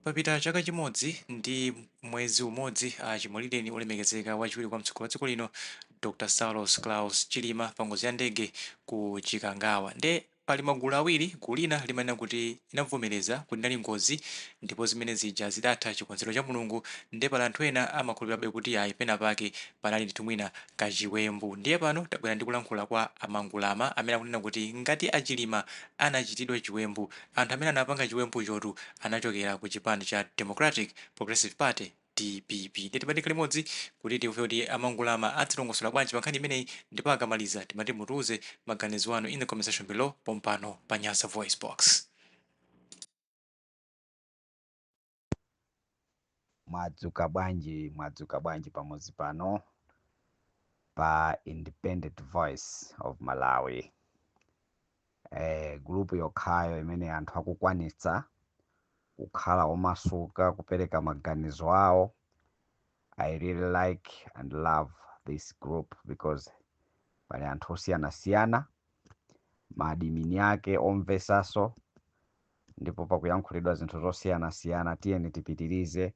Papita chaka chimodzi ndi mwezi umodzi chimwalireni olemekezeka wachiwiri kwa mtsogoleri wa dziko lino Dr. Saulos Klaus Chilima pa ngozi ya ndege ku Chikangawa. Nde pali magulu awiri, gulu lina limanena kuti inavomereza kuti inali ngozi ndipo zimene zija zidatha chikonzero cha Mulungu, nde pali anthu ena amakhulupirirabe kuti ayi, pena pake panali ndithu mwina kachiwembu. Ndiye pano tabwera ndi kulankhula kwa a Mangulama amene akunena kuti ngati a Chilima anachitidwa chiwembu, anthu amene anapanga chiwembuchotu anachokera ku chipani cha Democratic Progressive Party, dpp. Ndiye timati tikhale limodzi kuti timve kuti a Mangulama adzilongosola bwanji pa nkhani imeneyi, ndipo akamaliza timati mutiuze maganizo anu in the comment section below pompano pa Nyasa VoiceBox. Mwadzuka bwanji, mwadzuka bwanji pamodzi pano pa Independent Voice of Malawi, group yokhayo imene anthu akukwanitsa kukhala omasuka kupereka maganizo awo. I really like and love this group because pali anthu osiyanasiyana, ma admin ake omvesaso, ndipo pakuyankhulidwa zinthu zosiyanasiyana. Tiyeni tipitirize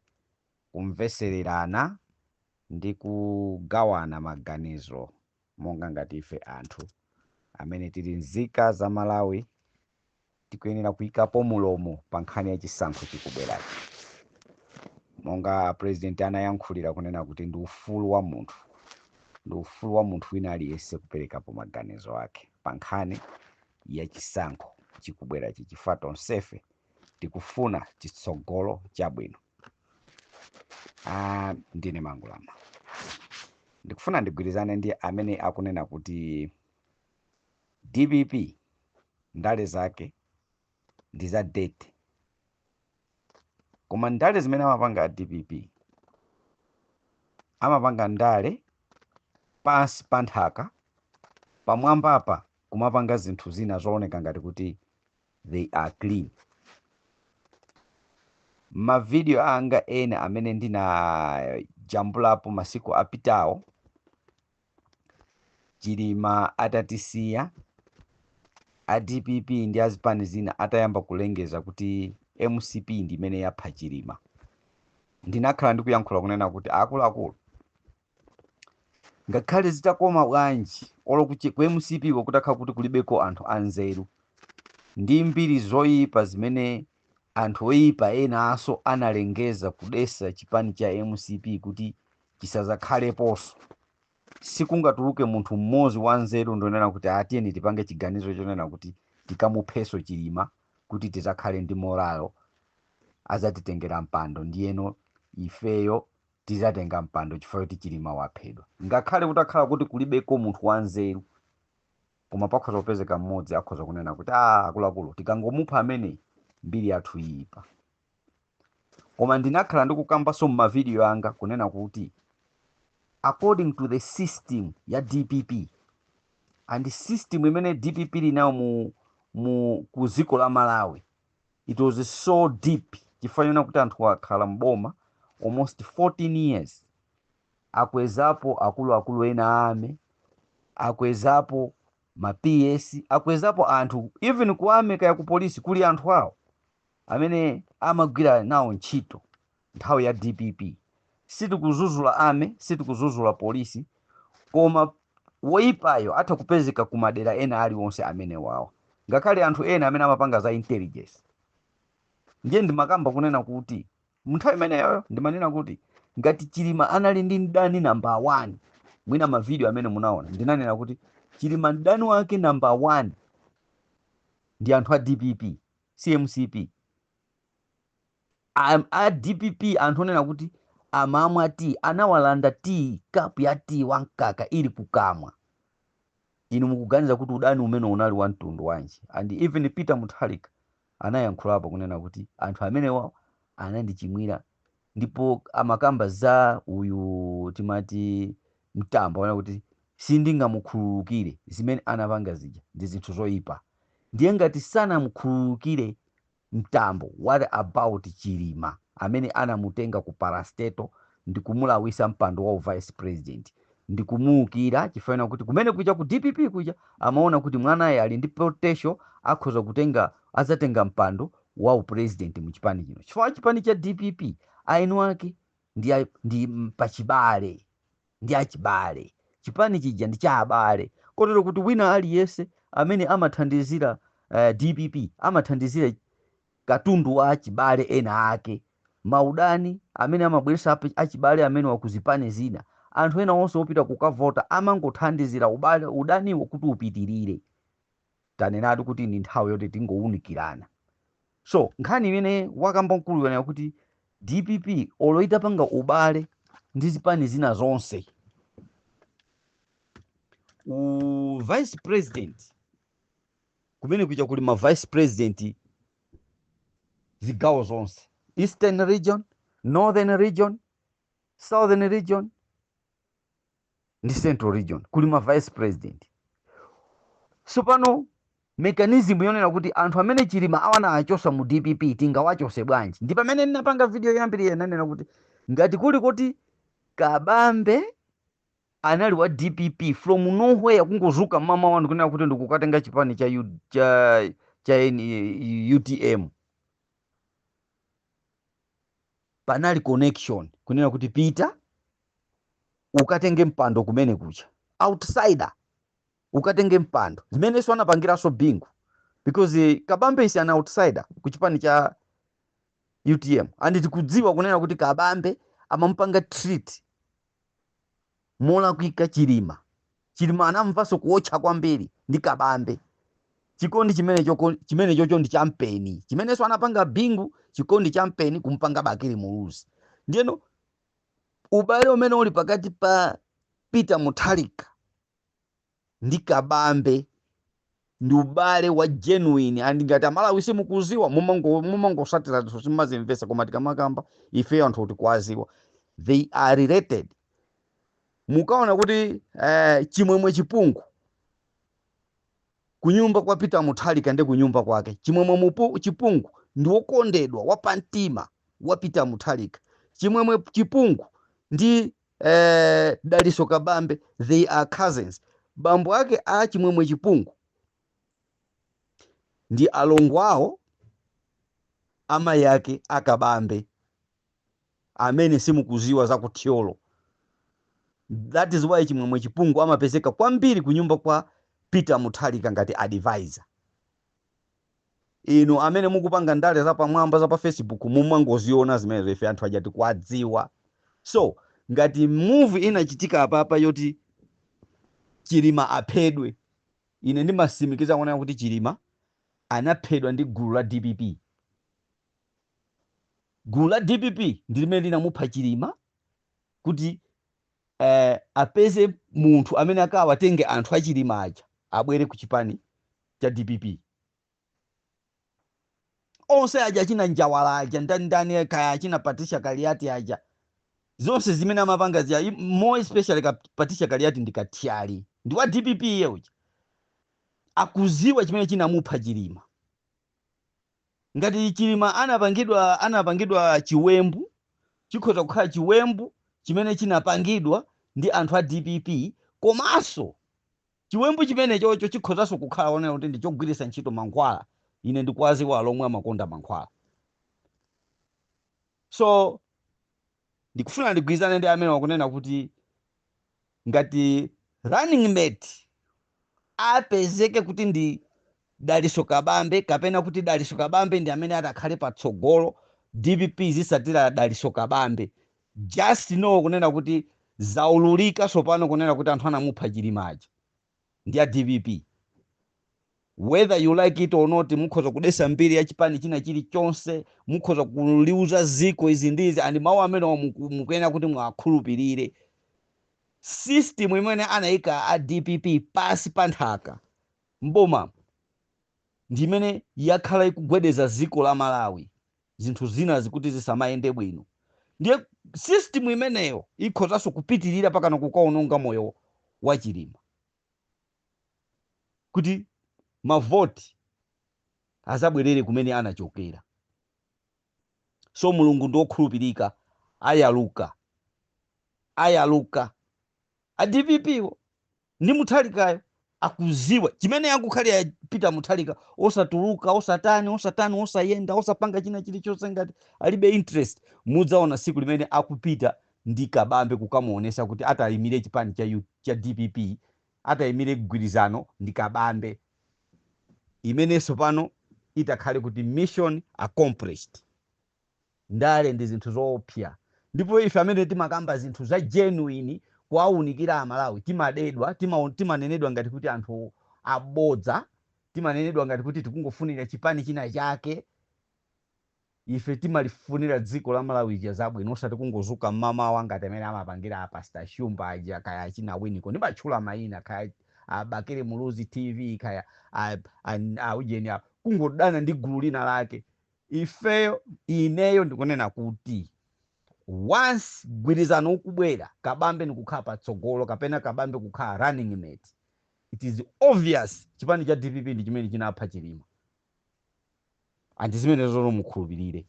kumvesererana ndi kugawana maganizo monga ngati ife anthu amene tili nzika za Malawi, tikuyenera kuyikapo mulomo pa nkhani ya chisankho chikubwerachi, monga President anayankhulira kunena kuti ndi ufulu wa munthu, ndi ufulu wa munthu wina aliyense kuperekapo maganizo ake pa nkhani ya chisankho chikubwerachi, chifukwa tonsefe tikufuna chitsogolo chabwino. Ndine Mangulama. Ndikufuna ndigwirizane ndi amene akunena kuti DPP ndale zake ndi za dirty, koma ndale zimene amapanga a DPP, amapanga ndale pansi pa nthaka, pamwambapa kumapanga zinthu zina zooneka ngati kuti they are clean. Mavidiyo anga ena amene ndinajambulapo masiku apitawo, Chilima atatisiya, a DPP ndi azipani zina atayamba kulengeza kuti MCP ndi imene yapha Chilima, ndinakhala ndikuyankhula kunena kuti akuluakulu, ngakhale zitakoma bwanji, olo ku MCP ko kutakhala kuti kulibeko anthu anzeru ndi mbiri zoyipa zimene anthu oyipa enanso analengeza kudesa chipani cha MCP kuti chisazakhaleponso, sikungatuluke munthu mmodzi wanzeru ndonena kuti atiyeni tipange chiganizo chonena kuti tikamupheso Chilima kuti tizakhale ndi morale, azatitengera mpando, ndiyeno ifeyo tizatenga mpando chifukwa choti Chilima waphedwa. Ngakhale kutakhala kuti kulibeko munthu wanzeru, koma pakhoza kupezeka mmodzi akhoza kunena kuti, "Ah, akuluakulu, tikangomupha ameneyi mbiri yathu iyipa." Koma ndinakhala ndikukambanso mmavidiyo anga kunena kuti according to the system ya DPP and system imene DPP linayo mu ku dziko la Malawi, it was so deep, chifukwa chonena kuti anthu akhala mboma almost 14 years, akwezapo akuluakulu ena ame, akwezapo ma PS, akwezapo anthu, even ku army kaya ku polisi kuli anthu awo amene amagwira nawo ntchito nthawi ya DPP. Sitikuzuzula army, sitikuzuzula polisi, koma woyipayo atha kupezeka ku madera ena aliwonse amene wawa, ngakhale anthu ena amene amapanga za intelligence. Ndiye ndimakamba kunena kuti munthawi imeneyo ndimanena kuti ngati Chilima anali ndi mdani number 1, mwina mavidiyo amene munaona, ndinanena kuti Chilima mdani wake number 1 ndi anthu a DPP, si MCP. A DPP, anthu onena kuti amamwa tea, anawalanda tea, kapu ya tea wamkaka ili kukamwa. Inu mukuganiza kuti udani umene unali wa mtundu wanji? And even Peter Mutharika anayankhulapo kunena kuti anthu amenewa anandichimwira, ndipo amakamba za uyu timati Mtambo, anena kuti sindingamukhululukire, zimene anapanga zija ndi zinthu zoyipa. Ndiye ngati sanamukhululukire Mtambo, what about Chilima amene anamutenga ku parastatal ndi kumulawisa mpando wa vice president ndi kumuukira, chifukwa kuti kumene kuja ku DPP kuja amaona kuti mwanaye ali ndi potential, akhoza kutenga, azatenga mpando. wa upresident mu chipani chino, chifukwa chipani cha DPP ainu ake ndi pachibale, ndi achibale. Chipani chija ndi cha abale, kotero kuti wina aliyense amene amathandizira DPP amathandizira katundu wa achibale ena ake, maudani amene amabweretsa achibale amene wakuzipani zina. Anthu ena onse opita kukavota amangothandizira ubale udaniwo kuti upitirire. Tanenatu kuti ndi nthawi yoti tingowunikirana. So nkhani imene wakamba mkulu yonena kuti DPP olo itapanga ubale ndi zipani zina zonse, u vice president kumene kuja kuli ma vice president zigawo zonse, Eastern Region, Northern Region, Southern Region ndi Central Region, kuli ma vice president. So pano mechanism yonena kuti anthu amene Chilima awana achosa mu DPP tingawachose bwanji, ndi pamene ndinapanga video yoyambirira, nanena kuti ngati kuli kuti Kabambe anali wa DPP from nowhere, kungozuka mama wanu kunena kuti ndikukatenga chipani cha, U, cha, cha N, UTM, panali connection kunena kuti pita ukatenge mpando kumene kucha, outsider ukatenge mpando, zimenenso anapangiranso Bingu, because Kabambe is an outsider ku chipani cha UTM, and tikudziwa kunena kuti Kabambe amamupanga treat molakwika Chilima. Chilima anamvanso kuotcha kwambiri ndi Kabambe. Chikondi chimene choko chimene chocho ndi champeni, chimenenso anapanga Bingu, chikondi champeni kumpanga Bakili Muluzi. Ndiyeno ubale umene uli pakati pa Peter Mutharika ndi Kabambe ndi ubale wa genuine, and ngati Amalawi simukuziwa, mumangosatira simumazimvesa, koma tikamakamba ife anthu kuti kwaziwa, they are related. Mukaona kuti Chimwemwe Chipungu kunyumba kwa Peter Mutharika ndi kunyumba kwake, Chimwemwe Chipungu ndi wokondedwa wapamtima wa Peter Mutharika. Chimwemwe Chipungu ndi Daliso Kabambe, they are cousins. Bambo ake a Chimwemwe Chipungu ndi alongo awo amayi ake akabambe amene simukuziwa za kuthyolo. That is why Chimwemwe Chipungu amapezeka kwambiri kunyumba kwa Peter Mutharika ngati advisor. Inu amene mukupanga ndale zapamwamba za pa Facebook mumangoziona zimenezo, ife anthu aja tikuwadziwa. So ngati move inachitika apapa yoti Chilima aphedwe, ine ndimasimikiza kuonera kuti Chilima anaphedwa ndi gulu la DPP. Gulu la DPP ndi limene linamupha Chilima kuti apeze munthu amene akawatenge anthu a Chilima aja abwere ku chipani cha DPP. Onse aja achina Njawala aja, ndani ndani, kaya achina Patricia Kaliati aja, zonse zimene amapanga zia, more especially ka Patricia Kaliati ndi Kathyali, ndi wa DPP iye uja, akuziwa chimene chinamupha Chilima. Ngati Chilima anapangidwa chiwembu, chikhoza kukhala chiwembu chimene chinapangidwa ndi anthu a DPP, komanso chiwembu chimene chocho chikhozanso kukhala onena kuti ndi chogwiritsa ntchito mankhwala. Ine ndikuwaziwa lomwe amakonda mankhwala. So ndikufuna ndigwirizane ndi amene wakunena kuti ngati running mate apezeke kuti ndi Daliso Kabambe, kapena kuti Daliso Kabambe ndi amene atakhale patsogolo, DPP zisatira Daliso Kabambe, just know kunena kuti zaululika sopano kunena kuti anthu anamupha Chilimaja ndi a DPP, whether you like it or not. Mukhoza kudesa mbiri ya chipani china chilichonse, mukhoza kuliuza ziko izi ndizi, and mawu amene mukuyenera kuti mwakhulupirire. System imene anayika a DPP pasi pa nthaka mboma ndi imene yakhala ikugwedeza dziko la Malawi, zinthu zina zikuti zisamayende bwino. Ndiye system imeneyo ikhozanso kupitirira pakana kukaononga moyo wa Chilima, kuti mavoti azabwerere kumene anachokera. So Mulungu ndi wokhulupirika, ayaluka, ayaluka a DPP wo ndi Mutharikayo. Akuziwa chimene akukhalira Peter Mutharika, osatuluka, osatani, osatani, osayenda, osapanga china chilichonse ngati alibe interest. Mudzaona siku limene akupita ndi Kabambe kukamuonesa kuti atayimire chipani cha DPP, atayimire mgwirizano ndi Kabambe, imenenso pano itakhale kuti mission accomplished. Ndale ndi zinthu zoopsa, ndipo ife amene timakamba zinthu za genuine kuwaunikira Amalawi timadedwa, timanenedwa ngati kuti anthu abodza, timanenedwa ngati kuti tikungofunira chipani china chake. Ife timalifunira dziko la Malawi ija zabwino, osati kungozuka mmamawa ngati amene amapangira a Pastor Shumba aja, kaya achina Winiko, ndimatchula mayina, kaya abakere Muluzi TV, kaya aujeni, kungodana ndi gulu lina lake. Ifeyo, ineyo ndikunena kuti once gwirizano ukubwera, Kabambe nikukhala patsogolo kapena Kabambe kukhala running mate, it is obvious chipani cha DPP ndi chimene chinapha Chilima, and zimene zono mukhulupirire.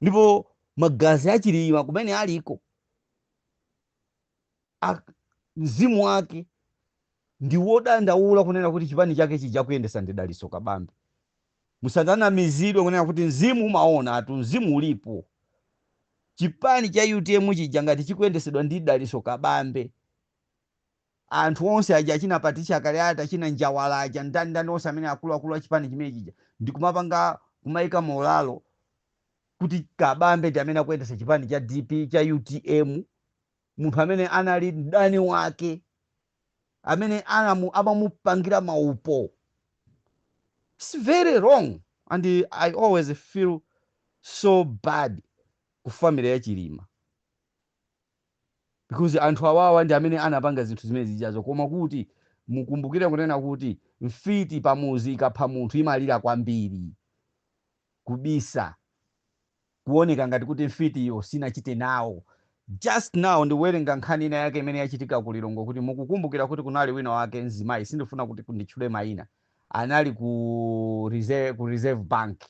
Ndipo magazi a Chilima kumene aliko, mzimu wake ndi wodandaula kunena kuti chipani chake chija kuyendesa ndi Dalitso Kabambe. Musatanamizidwe kunena kuti mzimu umaona atu, mzimu ulipo. Chipani cha UTM chija ngati chikuyendesedwa ndi Dalitso Kabambe, anthu onse aja achina Patricia Kaliati, achina Njawala aja, ndani ndani onse amene akuluakulu a chipani chimene chija, ndikumapanga kumayika molalo kuti Kabambe ndi amene akuyendesa chipani cha DP, cha UTM, munthu amene anali mdani wake, amene amamupangira maupo, it's very wrong. And I always feel so bad ku family ya Chilima, because anthu awawa ndi amene anapanga zinthu zimene zijazo. Koma kuti mukumbukire kunena kuti mfiti pamuzi ikapha munthu imalira kwambiri, kubisa, kuoneka ngati kuti mfitiyo sinachite nawo. Just now ndikuwerenga nkhani ina yake imene yachitika ku Lilongwe, kuti mukukumbukira kuti kunali wina wake mzimayi, sindifuna kuti nditchule mayina, anali ku Reserve Bank.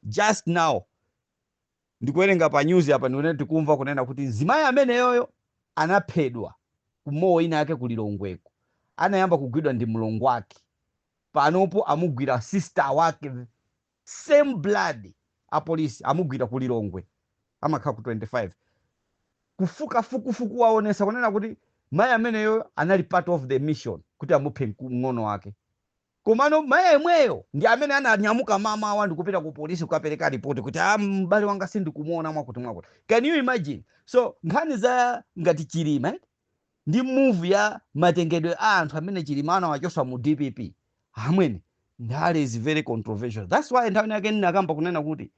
Just now ndikuwerenga pa news apa, ndikunena tikumva kunena kuti mzimayi ameneyoyo anaphedwa kumowa ina yake ku Lilongweko. Anayamba kugwidwa ndi mlongo wake, panopo amugwira sister wake, same blood. Apolisi amugwira ku Lilongwe, amakhala ku 25. Kufuka fukufuku waonesa kunena kuti mayi ameneyo anali part of the mission kuti amuphe mng'ono wake. Komano mayi yemweyo ndi amene ananyamuka mamawa ndikupita ku polisi kukapereka ripoti kuti, "Ah, m'bale wanga sindikumuona," mwakuti mwakuti. Can you imagine? So nkhani za ngati Chilima, eh? Ndi move ya matengedwe a anthu amene Chilima anawachosa mu DPP, amwene, ndale is very controversial. That's why nthawi yake ndinakamba kunena kuti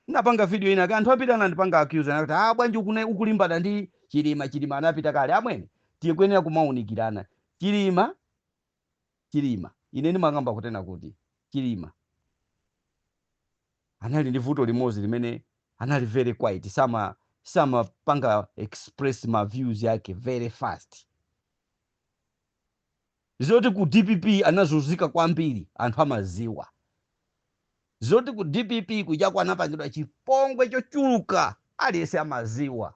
ndinapanga video ina, anthu ambiri anandipanga accuse kuti, "Ah, bwanji ukulimbana ndi Chilima? Chilima anapita kale." Amwene, tikuyenera kumaunikirana. Chilima, Chilima, ine ndimakamba kunena kuti Chilima anali ndi vuto limodzi limene anali very quiet, samapanga express ma views yake very fast. Zoti ku DPP anazunzika kwambiri, anthu amaziwa. Zoti ku DPP kujako anapangidwa chipongwe chochuluka, aliyense amaziwa.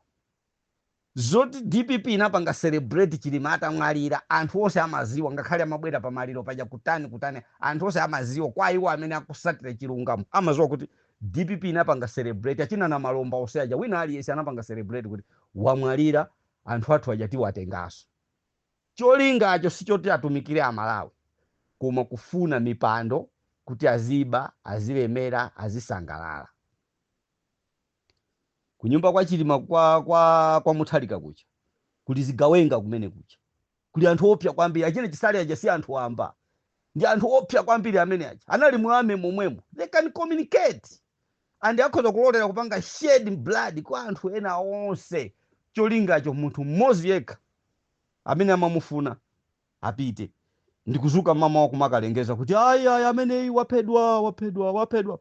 Zoti DPP inapanga celebrate Chilima atamwalira, anthu onse amaziwa. Ngakhale amabwera pamaliro paja kutani kutani, anthu onse amaziwa. Kwa iwo amene akusatira chilungamo amaziwa kuti DPP inapanga celebrate, achina na Malomba onse aja, wina aliyense anapanga celebrate kuti wamwalira, anthu athu aja tiwatengaso. Cholingacho sichoti atumikire Amalawi, koma kufuna mipando kuti aziba, azilemera, azisangalala. Kunyumba kwa Chilima, kwa Mutharika kucha kuli zigawenga, kumene kucha kuli anthu opsa kwambiri. Achina Chisale aja si anthu amba, ndi anthu opsa kwambiri amene aja anali mwame momwemo. They can communicate and akhoza kulolera kupanga shed blood kwa anthu ena onse, cholingacho munthu mmodzi yekha amene amamufuna apite. Ndikuzuka mama wakumakalengeza kuti, "Ayi, ayi, ameneyi waphedwa, waphedwa, waphedwa."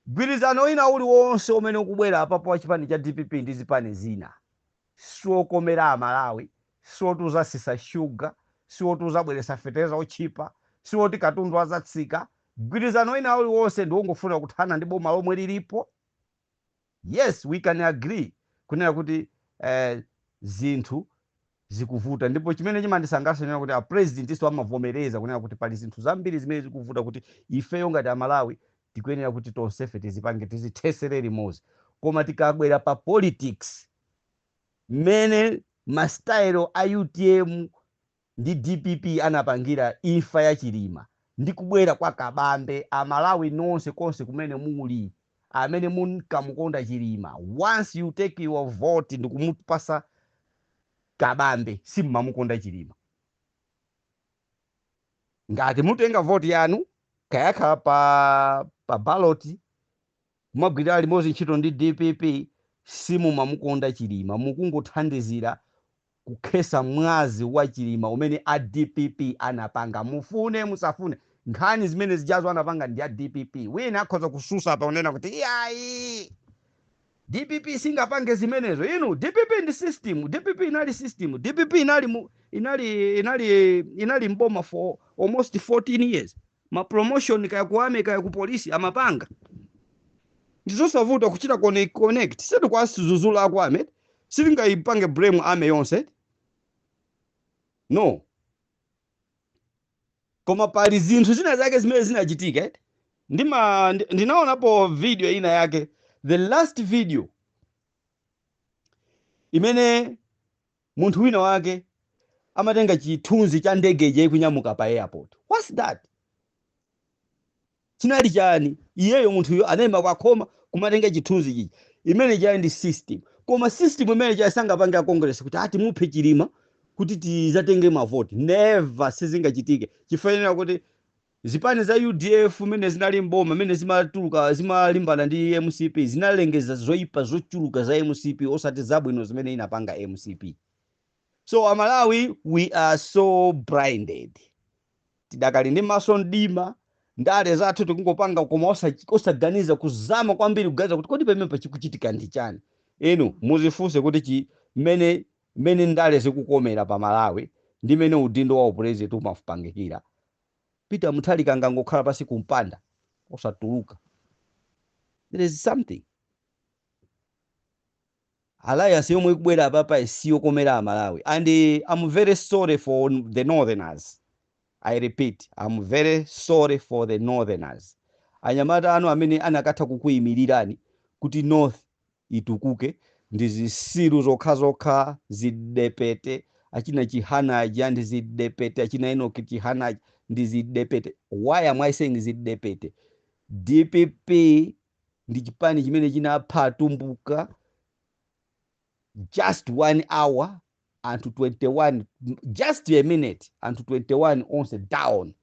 Gwirizano ina uliwonse umene ukubwera apapo wa chipani cha DPP ndi zipani zina siwokomera Amalawi, siwotuzasisa shuga, siwotuzabweresa fetereza otchipa, siwoti katundu azatsika. Gwirizano ina uliwonse ndi wongofuna kuthana ndi boma lomwe lilipo. Yes, we can agree kunena kuti zinthu Zikuvuta. Ndipo chimene chimandisangalatsa nena kuti a president iso amavomereza kunena kuti pali zinthu zambiri zimene zikuvuta, kuti ifeyo ngati Amalawi tikuyenera kuti tonsefe tizipange, tizithesere limodzi. Koma tikabwera pa politics, mmene ma style a UTM ndi DPP anapangira imfa ya Chilima ndi kubwera kwa Kabambe, Amalawi nonse konse kumene muli amene munkamukonda Chilima, once you take your vote ndikumupasa Kabambe, simmamukonda Chilima. Ngati mutenga vote yanu kayakhala pa ballot, kumagwirira limodzi ntchito ndi DPP, simumamukonda Chilima. Mukungothandizira kukhesa mwazi wa Chilima umene a DPP anapanga. Mufune musafune, nkhani zimene zijazo anapanga ndi a DPP. Wina akhoza kususa pa unena kuti iyayi, DPP singapange zimenezo. Inu, DPP ndi system. DPP inali system. DPP inali mu, inali inali inali mboma for almost 14 years. Ma promotion kaya ku army, kaya ku polisi, amapanga. Ndizosavuta kuchita connect. Sitikwasuzuzula ku army, sitingayipange blame army yonse, no. Koma pali zinthu zina zake zimene zinachitika, eh? Ndinaonapo video ina yake, the last video imene munthu wina wake amatenga chithunzi cha ndege ija ikunyamuka pa airport. What's that? Chinali chani? Iyeyo munthuyo anayima kwakhoma kumatenga chithunzi chichi. Imene chali ndi system, koma system imene chali sangapange a Congress kuti ati muphe Chilima kuti tizatenge mavoti. Never, sizingachitike. Chifanira kuti zipani za UDF mene zinali mboma, mene zimatuluka zimalimbana ndi MCP, zinalengeza zoyipa zochuluka za MCP, osati zabwino zimene inapanga MCP. So Amalawi, we are so blinded, tidakali ndi maso mdima. Ndale zathu tikungopanga koma osaganiza kuzama kwambiri, kuganiza kuti kodi pamene pachikuchitika ndi chani. Inu muzifunse kuti chi mmene mmene ndale zikukomera pa Malawi ndi mmene udindo wa upresident umapangikira. Peter Mutharika angangokhala pasi kumpanda osatuluka, there is something. Alliance yomwe ikubwera apapa siyokomera Amalawi, and I'm very sorry for the northerners. I repeat, I'm very sorry for the northerners. Anyamata anu amene anakatha kukuyimirirani kuti north itukuke ndi zisilu zokhazokha, zidepete. Achina Chihana aja ndi zidepete, achina Enoki Chihana aja ndi zidepete. Why am I saying zidepete? DPP ndi chipani chimene chinapha Atumbuka just one hour, anthu 21, just a minute, anthu 21 onse down.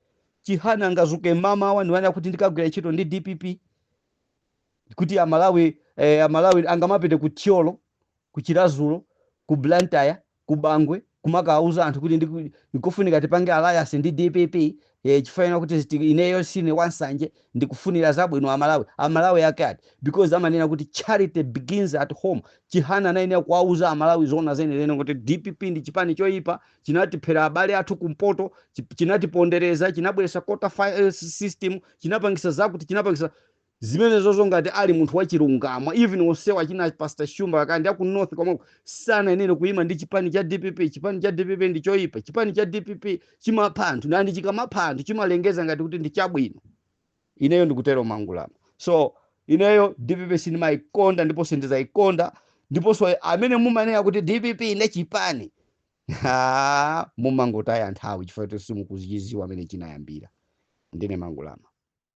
Chihana angazuke mamawa ndiwana kuti ndikagwira ntchito ndi DPP kuti Amalawi, Amalawi angamapite ku Thyolo, ku Chiradzulu, ku Blantyre, ku Bangwe kumakauza anthu kuti ndikufunika tipange alliance ndi DPP, chifanira kuti ineyo sine wansanje, ndikufunira zabwino Amalawi. Amalawi akati because amanena kuti charity begins at home. Chihana anayenera kuwauza Amalawi zona zenizeni kuti DPP ndi chipani choyipa, chinatiphera abale athu kumpoto, chinatipondereza, chinabweretsa quota system, chinapangisa zakuti, chinapangisa zimene zozo. Ngati ali munthu wachilungamo, even onsewa achina Pastor Shumba kandi aku north komako sanayenere kuyima ndi chipani cha DPP. Chipani cha DPP ndi choyipa. Chipani cha DPP chimapha anthu, nandi chikamapha anthu chimalengeza ngati kuti ndi chabwino. Ineyo ndikutero, Mangulama. So ineyo DPP sindimayikonda ndipo sindizayikonda. Ndiponso amene mumanena kuti DPP ndi chipani, ha, mumangotaya nthawi chifukwa kuti simukuzichiziwa amene chinayambira. Ndine Mangulama.